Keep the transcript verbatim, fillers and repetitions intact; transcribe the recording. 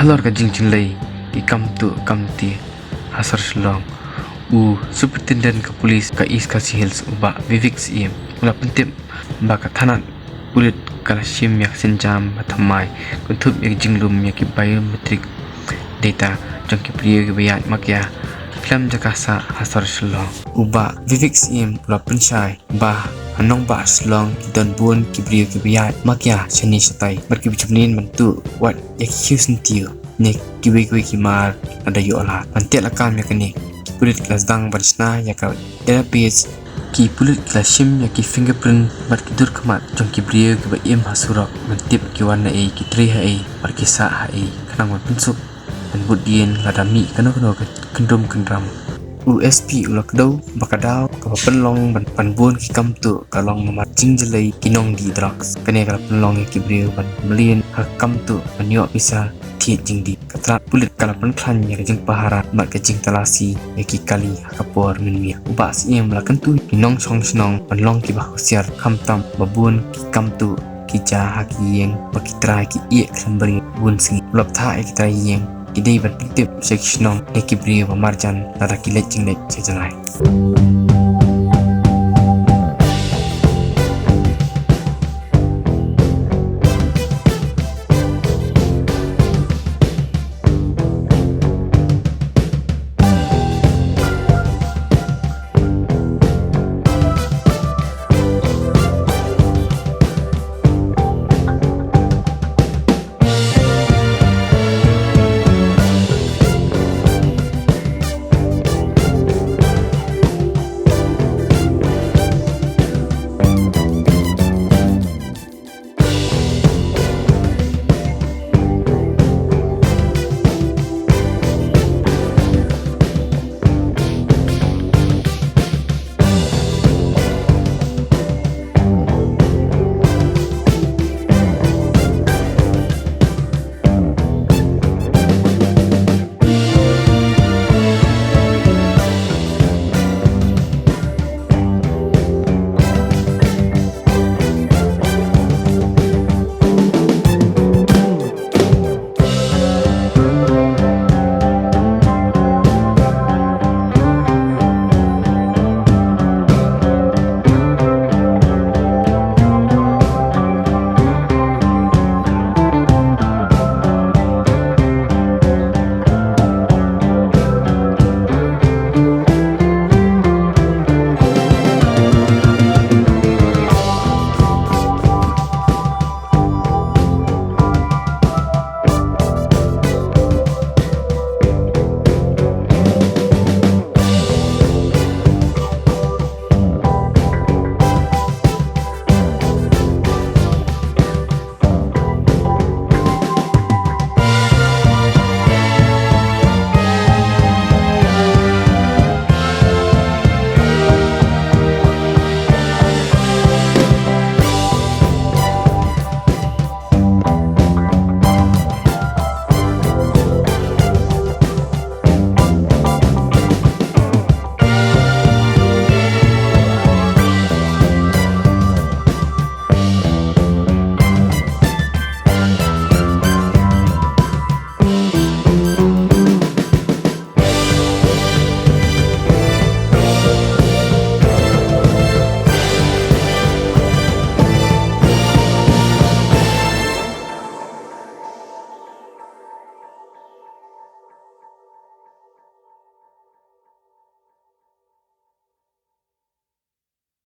Halor ka jingjynlei ki kam tuh kam tih ha sor Shillong, u Superintendent ka Police ka East Khasi Hills, u Bah Vivek Syiem, u la pyntip ba ka thanat pulit ka la shim ïa ka sienjam ba thymmai kynthup ïa ka jinglum ïa ki biometric data jong ki briew kiba ïaid makia khlem jaka sah ha sor Shillong. U Bah Vivek Syiem u la pynshai ba ha nongbah Shillong ki don bun ki briew kiba ïaid makia shane shatai bad kiba ju bynnin ban tuh wat ïa ki khiew syntiew ne kiwei kiwei ki mar lada ïoh lad. Ban teh lakam ïa kane, ki pulit ki la sdang ban shna ïa ka database. Ki pulit ki la shim ïa ki fingerprint bad ki dur khmat jong ki briew kiba im ha surok ban tip ki wan na ei, ki trei ha ei bad ki sah ha ei, khnang ban pynsuk ban bud dien lada mih kano kano ka kyndrum kyndram. U S P u la kdew ba ka daw kaba pynlong ban, ban bun ki kam tuh ka long namar jingjynlei ki nongdih drugs. Kane ka la pynlong ïa ki briew ban mlien ha ka kam tuh ban ïoh pisa thied jingdih. Ka tnat pulit ka la pynkhlaiñ ïa ka jingpahara bad ka jingtalasi ïa ki kali ha ka por mynmiet. U Bah Syiem u la kyntu ïa ki nongshong shnong ban long kiba husiar khamtam ba bun ki kam tuh ki jia ha ki ïing ba ki trai ki ïeh khlem briew bun sngi. U la bthah ïa ki trai ïing ki dei ban pyntip sha ki shnong ne ki briew ba marjan lada ki leit jingleit sha jngai.